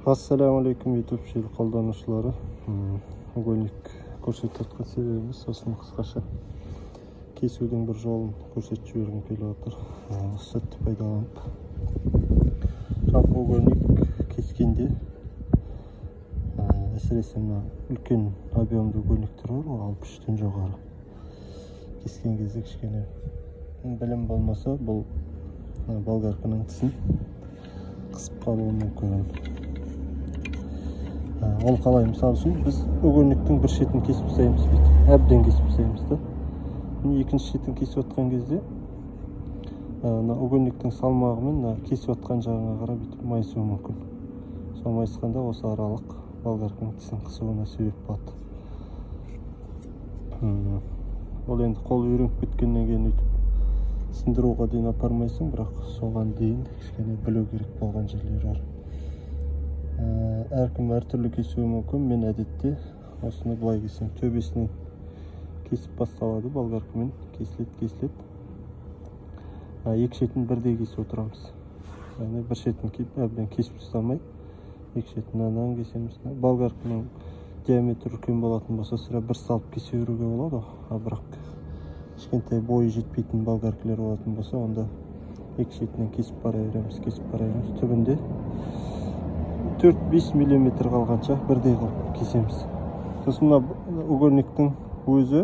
Ассаляму YouTube желі қолданушылары. Угольник көрсетіп жатқан себебіміз осыны қысқаша кесудің бір жолын көрсетіп жібергім келіп отыр. Осы сәтті пайдаланып. Жалпы угольник кескенде әсіресе мына үлкен объемды угольниктер бар ғой, 63-тен жоғары. Кескен кезде кішкене білім болмаса, бұл болгарканың тісін қысып қалуы мүмкін. Ол қалай? Мысалы үшін, біз угольниктің бір шетін кесіп тастаймыз, бүйтіп әбден кесіп тастаймыз да. Екінші шетін кесіп жатқан кезде мына угольниктің салмағымен мына кесіп жатқан жағына қарай бүйтіп майысуы мүмкін. Сол майысқанда осы аралық болгарканың тісін қысуына себеп болады. Ол енді қол үйреніп кеткеннен кейін өйтіп сындыруға дейін апармайсың, бірақ соған дейін кішкене білу керек болған жерлер бар. Әркім әртүрлі кесуі мүмкін. Мен әдетте осыны былай кесемін. Төбесінен кесіп басталады, болгаркамен кесіледі, кесіледі. Екі шетін бірдей кесіп отырамыз. Яғни бір шетін әбден кесіп тастамай, екі шетін мынанан кесеміз. Болгарканың диаметрі үлкен болатын болса, сірә бір салып кесе беруге болады ғой. Бірақ кішкентай бойы жетпейтін болгаркалар болатын болса, онда екі шетінен кесіп бара береміз, кесіп бара береміз. Түбінде 4-5 миллиметр қалғанша бірдей қылып кесеміз. Сосын мына угольниктің өзі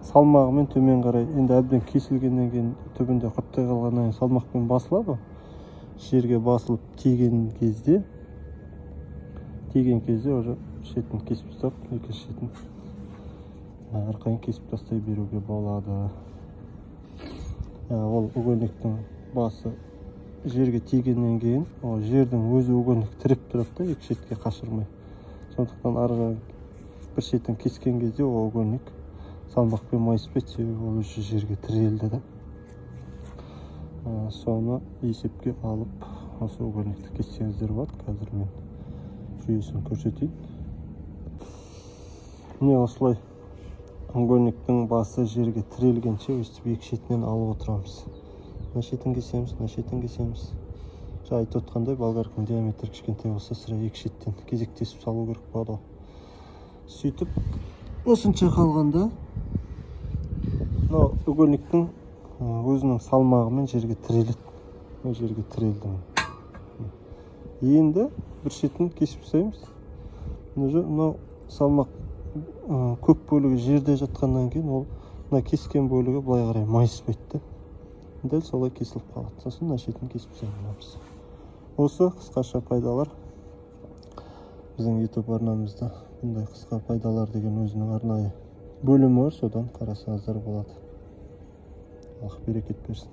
салмағымен төмен қарай, енді әбден кесілгеннен кейін түбінде құрттай қалғаннан кейін салмақпен басылады ғой. Жерге басылып тиген кезде уже шетін кесіп тастап, екінші шетін арқайын кесіп тастай беруге болады. Ол угольниктің басы жерге тигеннен кейін ол жердің өзі угольник тіреп тұрады да, екі шетке қашырмай. Сондықтан ары жағын бір шетін кескен кезде ол угольник салмақпен майыспайды, себебі ол уже жерге тірелді да. Соны есепке алып осы угольникті кессеңіздер болады. Қазір мен жүйесін көрсетейін. Міне осылай угольниктің басы жерге тірелгенше өстіп екі шетінен алып отырамыз. Мына шетін кесеміз, мына шетін кесеміз. Жаңа айтып отқандай, болгарканың диаметрі кішкентай болса, сірә екі шеттен кезектесіп салу керек болады ғой. Сөйтіп осынша қалғанда мынау угольниктің өзінің салмағымен жерге тіреледі. Мына жерге тірелді. Енді бір шетін кесіп тастаймыз. Мынау салмақ көп бөлігі жерде жатқаннан кейін ол мына кескен бөлігі былай қарай майыспайды да. Дәл солай кесіліп қалады. Сосын мына шетін кесіп тастаймыз. Осы қысқаша пайдалар. Біздің YouTube арнамызда бұндай қысқа пайдалар деген өзінің арнайы бөлімі бар, содан қарасаңыздар болады. Аллах берекет берсін.